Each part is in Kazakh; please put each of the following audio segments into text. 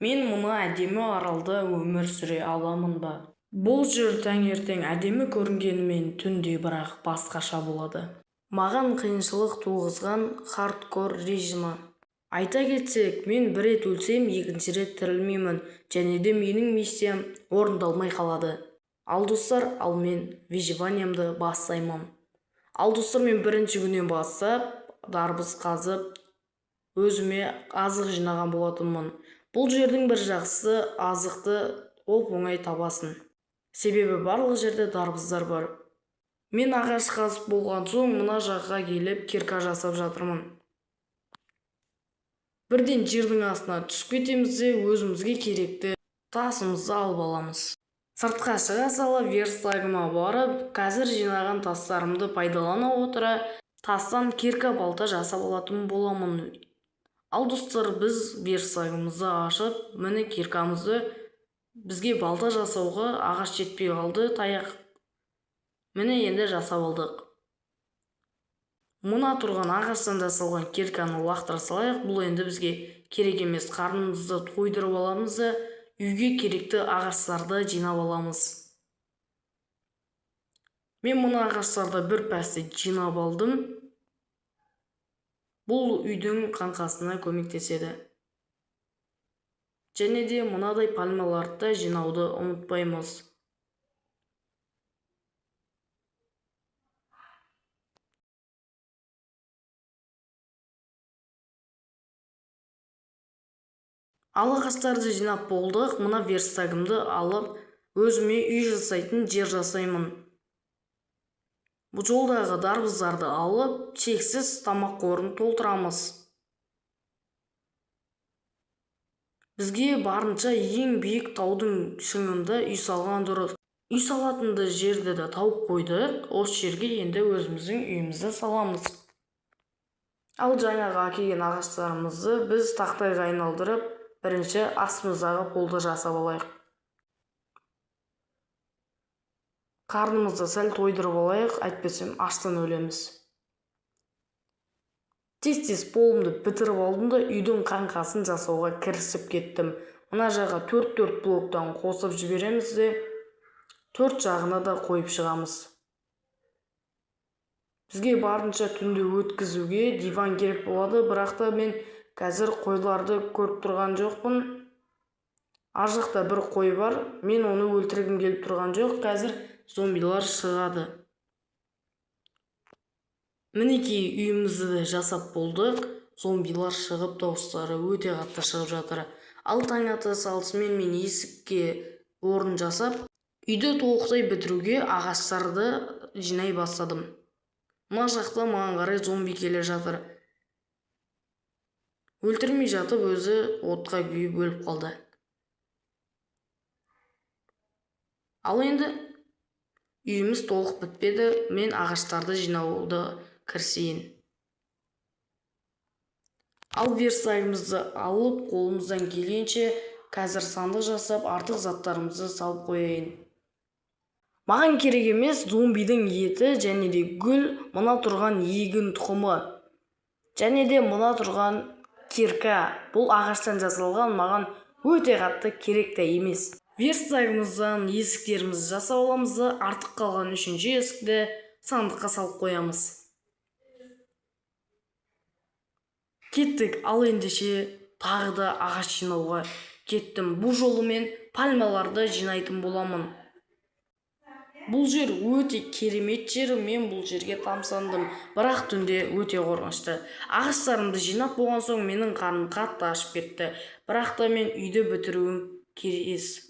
Мен мына әдемі аралда өмір сүре аламын ба? Бұл жер таңертең әдемі көрінгенімен, түнде бірақ басқаша болады. Маған қиыншылық туғызған хардкор режимі. Айта кетсек, мен бір рет өлсем, екінші рет тірілмеймін және де менің миссиям орындалмай қалады. Ал достар, ал мен выживаниямды бастаймын. Ал достар, мен бірінші күннен бастап дарбыз қазып, өзіме азық жинаған болатынмын. Бұл жердің бір жақсысы, азықты оп-оңай табасың. Себебі барлық жерде дарбыздар бар. Мен ағаш қазып болған соң мына жаққа келіп кирка жасап жатырмын. Бірден жердің астына түсіп кетеміз де, өзімізге керекті тасымызды алып аламыз. Сыртқа шыға сала верстагыма барып, қазір жинаған тастарымды пайдалана отыра, тастан кирка, балта жасап алатын боламын. Ал достар, біз верстагымызды ашып, міне, киркамызды, бізге балта жасауға ағаш жетпей қалды, таяқ. Міне, енді жасап алдық. Мына тұрған ағаштан жасалған кирканы лақтыра салайық, бұл енді бізге керек емес. Қарнымызды тойдырып аламыз да, үйге керекті ағаштарды жинап аламыз. Мен мына ағаштарды бір пәсте жинап алдым. Бұл үйдің қаңқасына көмектеседі. Және де мынадай пальмаларды да жинауды ұмытпаймыз. Ал ағаштарды жинап болдық, мына верстагымды алып, өзіме үй жасайтын жер жасаймын. Бұл жолдағы дарбыздарды алып, шексіз тамақ қорын толтырамыз. Бізге барынша ең биік таудың шыңында үй салған дұрыс. Үй салатынды жерді де тауып қойдық, осы жерге енді өзіміздің үйімізді саламыз. Ал жаңағы әкелген ағаштарымызды біз тақтайға айналдырып, бірінші астымыздағы полды жасап алайық. Қарнымызды сәл тойдырып алайық, әйтпесем аштан өлеміз. Тез-тез полымды бітіріп алдым да, үйдің қаңқасын жасауға кірісіп кеттім. Мына жаққа төрт-төрт блоктан қосып жібереміз де, төрт жағына да қойып шығамыз. Бізге барынша түнді өткізуге диван керек болады, бірақ та мен қазір қойларды көріп тұрған жоқпын. Ар жақта бір қой бар, мен оны өлтіргім келіп тұрған жоқ, қазір зомбилар шығады. Мінекей, үйімізді де жасап болдық. Зомбилар шығып, дауыстары өте қатты шығып жатыр. Ал таң ата салысымен мен есікке орын жасап, үйді толықтай бітіруге ағаштарды жинай бастадым. Мына жақта маған қарай зомби келе жатыр. Өлтірмей жатып өзі отқа күйіп өліп қалды. Ал енді үйіміз толық бітпеді, мен ағаштарды жинауды кірісейін. Ал верстагымызды алып, қолымыздан келгенше қазір сандық жасап, артық заттарымызды салып қояйын. Маған керек емес зомбидің еті және де гүл, мына тұрған егін тұқымы және де мына тұрған кирка. Бұл ағаштан жасалған, маған өте қатты керек те емес. Верстагымыздан есіктерімізді жасап аламыз да, артық қалған үшінші есікті сандыққа салып қоямыз. Кеттік, ал ендеше тағы да ағаш жинауға кеттім. Бұл жолы мен пальмаларды жинайтын боламын. Бұл жер өте керемет жер, мен бұл жерге тамсандым, бірақ түнде өте қорқынышты. Ағаштарымды жинап болған соң менің қарным қатты ашып кетті, бірақ та мен үйді бітіруім керек.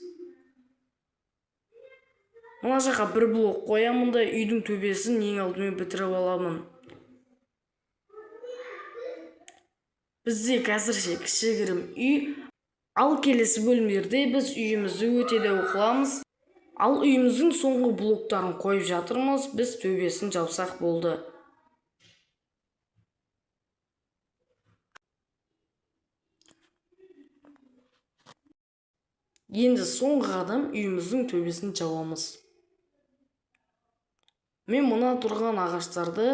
Мына жаққа бір блок қоямын да, үйдің төбесін ең алдымен бітіріп аламын. Бізде қазірше кішігірім үй, ал келесі бөлімдерде біз үйімізді өте дәу қыламыз. Ал үйіміздің соңғы блоктарын қойып жатырмыз, біз төбесін жапсақ болды. Енді соңғы қадам, үйіміздің төбесін жабамыз. Мен мына тұрған ағаштарды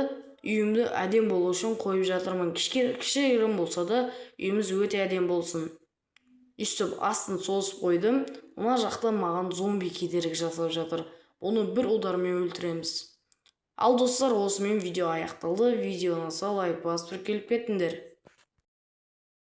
үйімді әдем болу үшін қойып жатырмын. Кішігірім болса да үйіміз өте әдем болсын. Өйстіп астын созып қойдым. Мына жақта маған зомби кедергі жасап жатыр, оны бір удармен өлтіреміз. Ал, достар, осымен видео аяқталды. Видео ұнаса, лайк басып, тіркеліп кетіңдер.